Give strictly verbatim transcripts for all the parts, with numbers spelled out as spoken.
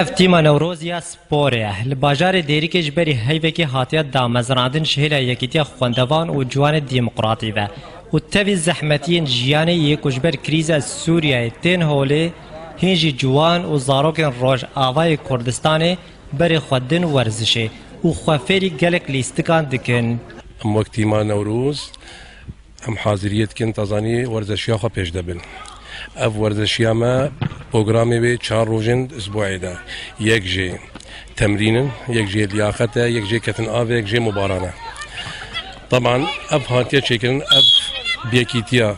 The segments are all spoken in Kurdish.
Ev tîma Newroz ya sporê ye. Li bajarê Dêrikê ji berî heyvekê hatiye damezrandin ji hêla Yekîtiya Xwendevan û Ciwanê Demokratî ve û tevî zehmetiyên jiyanê yê ku ji ber krîza Sûriyeyê tên holê, hîn jî ciwan û zarokên Rojavayê Kurdistanê berê xwe din werzişê û xwe fêrî gelek lîstikan dikin. Em wek tîma Newroz, em haziriyê dikin, ta zanî werzeşiya xwe pêş de bin. Ev werzeşiya me, programê wê çar rojên isbuê de. Yek jê temrîn in, yek jê liyaqet e, yek jê ketin av e, yek jê mubaran e. Teban ev hatiye çêkirin, ev bi yekîtiya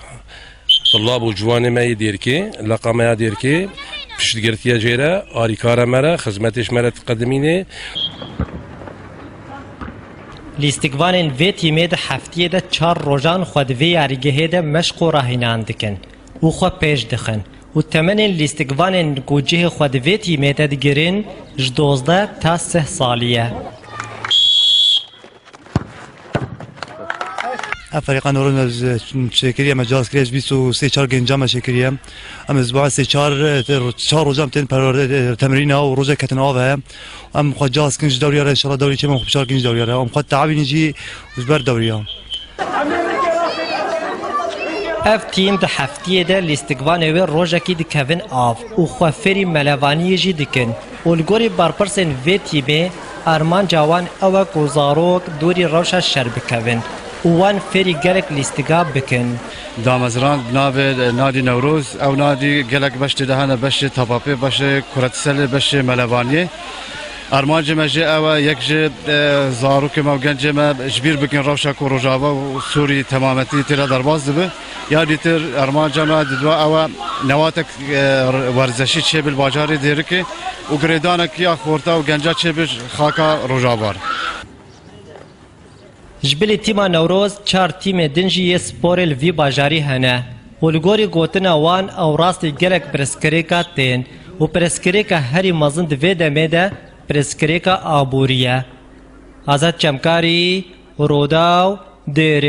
tulab û ciwanê me yê Dêrikê, leqa me ya Dêrikê, piştgirtiye jê re, arîkara me re, xizmetê ji me re diqedimînê. Lîstikvanên vê tîmê di heftiyê de çar rojan xwe di vê yarîgehê de meşq û rahînan dikin û xwe pêş dixin û temenên lîstikvanên ku cihê xwe di vê tîmê de digirin ji dozdeh ta sih salî ye. Ev ferîqa Newroz me çêkiriye, me cihaz kiriye, ji bîst û sê çar genca me çêkiriye. Em ji bo sê çar, çar roja em tên perwerde, temrîna û rojek ketin av heye. Em xwe cihaz kin ji dewriya re, inşallah dewrî çê me xwe biçar kin ji dewriya re. Em xwe teabînin jî ji ber dewriya. Ev tîm di heftiyê de lîstikvanê wê rojekî dikevin av û xwe fêrî melevaniyê jî dikin û li gorî berpirsên vê tîmê armanca wan ew e ku zarok dûrî rewşa şer bikevin û wan fêrî gelek lîstika bikin. Damezrand bi navê Nadî Newroz. Ew nadî gelek beş tê de hene, beşê tapapê, beşê kuretselê, beşê melevaniyê. Armancê me jê ew e, yek jê, e, zarokê me û gencê me ji bîr bikin rewşa ku Rojava û Sûrî temametî tê de derbas dibe. Ya dîtir armanca me di dua ew e, newatek, e, werzeşî çêbe li bajarê Dêrikê û girêdanekî ya xorta û genca çêbe ji xaka Rojava re. Ji bilî tîma Newroz, çar tîmê din jî yê sporê li vî bajarî hene û li gorî gotina wan ew rastî gelek pirsgirêka tên û pirsgirêka herî mezin di vê demê de pirsgirêka aborî ye. Azad Çemkarî, Rodaw, Dêrê.